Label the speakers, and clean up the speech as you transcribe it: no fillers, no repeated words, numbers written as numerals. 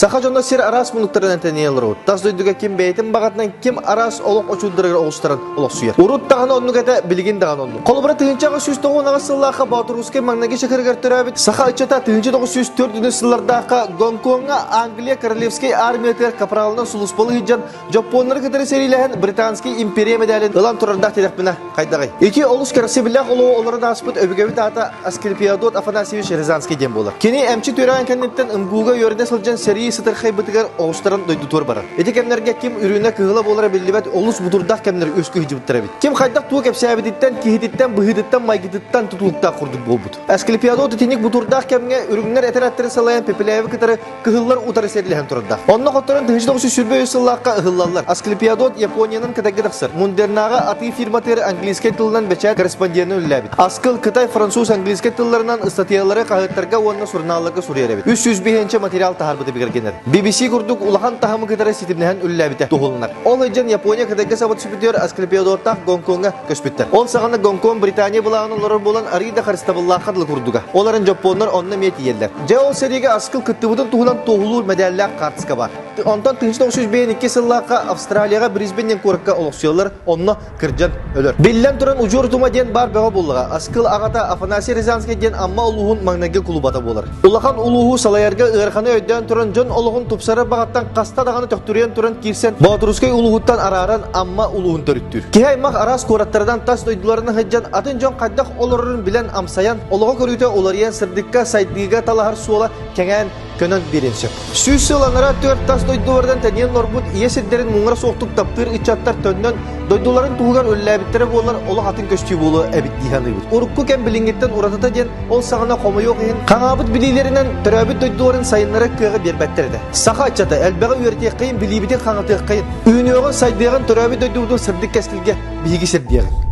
Speaker 1: Саха дьоно сир араас муннуктарынан тэнийэн олоробут. Тас дойдуга ким бэйэтин баҕатынан, ким араас олох очурдарыгар оҕустаран олохсуйар. Урут даҕаны оннук этэ, билигин даҕаны оннук. Холобура, 1898 сыллаахха Боотурусскай маҥнайгы чакырыгар төрөөбүт саха ыччата 1904 сыллардаахха Гонкоҥҥа Англия Королевскай армиятыгар капралынан сулууспалыы сылдьан Дьоппуоннары кытары сэриилэһэн Британский империя мэдээлин ылан турардаах диэтэхпинэ хайдаҕый? Ити олус кэрэхсэбиллээх олоҕу олорон ааспыт өбүгэбит аата Асклепиадот Афанасьевич Рязанский диэн буолар. Кини эмчит үөрэҕин кэнниттэн МГУ-га үөрэнэ сылдьан сэрии сытырхайбытыгар оҕустаран дойдутугар барар. Ити кэмнэргэ ким үрүнэ кыһыла буолара биллибэт олус бутурдаах кэмнэр үөскүү сылдьыбыттар эбит. Ким хайдах тугу кэпсээбититтэн, киһититтэн, быһыытыттан, майгытыттан тутулуктаах курдук буолбут. Асклепиадот итинник бутурдаах кэмҥэ үрүҥнэр этэрээттэрин салайан Пепеляевы кытары кыһыллар утары сэриилэһэн турарда. Онно хотторон 1923 сыллаахха ыһыллаллар. Асклепиадот Япониянан Кытайга тахсар. Мундернааҕы атыы фирматыгар английскай тылынан бэчээт корреспонденын үлэлээбит. Аскыл Кытай, француз, английскай тылларынан ыстатыйалары хаһыаттарга уонна сурунаалларга суруйар эбит. 305 материал таһаарбыта бигэргэнэр. BBC курдук улахан таһымы кытары ситимнэһэн үлэлээбитэ туһуланар. Ол ыйдьан Япония Кытайга саба түсүбүтүгэр Асклепиадоттаах Гонкоҥҥа көспүттэр. Ол саҕана Гонконг Британия былааҕын олорор буолан арыый да харыстабыллаахха дылы курдуга. Ол эрэн дьоппуоннар онно эмиэ тиийэллэр. Дьэ ол сэриигэ Аскыл кыттыбытын туһунан туоһулуур мэдээллээх хаартыска баар. Онтон 1952 сыллаахха Австралияҕа Брисбен диэн куоракка олохсуйаллар, онно кырдьан өлөр. Биллэн туран, удьуор утума диэн баар бөҕө буоллаҕа. Аскыл аҕата Афанасий Рязанский диэн Амма улууһун маҥнайгы кулубата буолар. Улахан улууһу салайарга ыараханы өйдөөн туран дьон олоҕун тупсарар баҕаттан хаста даҕаны төхтүрүйэн туран киирсэн Боотурускай улууһуттан арааран Амма улууһун төрүттүүр. Киһи аймах араас куораттарынан тас дойдуларынан сылдьан атын дьон хайдах олорорун билэн амсайан, олоҕо көрүүтэ уларыйан сырдыкка, сайдыыга талаһар суола кэҥээн, көнөн биэриэн сөп. 100 сыл анараа түөрт тас дойдуларынан тэнийэн олорбут ийэ сирдэрин муҥура суохтук таптыыр ыччаттар төннөн дойдуларын туһугар үлэлээбиттэрэ буоллар олох атын көстүү буолуо эбит дии саныыбыт. Урукку кэм билиҥҥиттэн уратыта диэн ол саҕана хомойуох иһин хаҥаабыт билиилэринэн төрөөбүт дойдуларын сайыннарар кыаҕы биэрбэттэр этэ. Саха ыччата элбэҕи үөрэтиэххэйин, билиибитин хаҥатыаххайын, үүнүөҕүн, сайдыаҕын төрөөбүт дойдубутун сырдык кэскилгэ биһиги сирдиэҕин.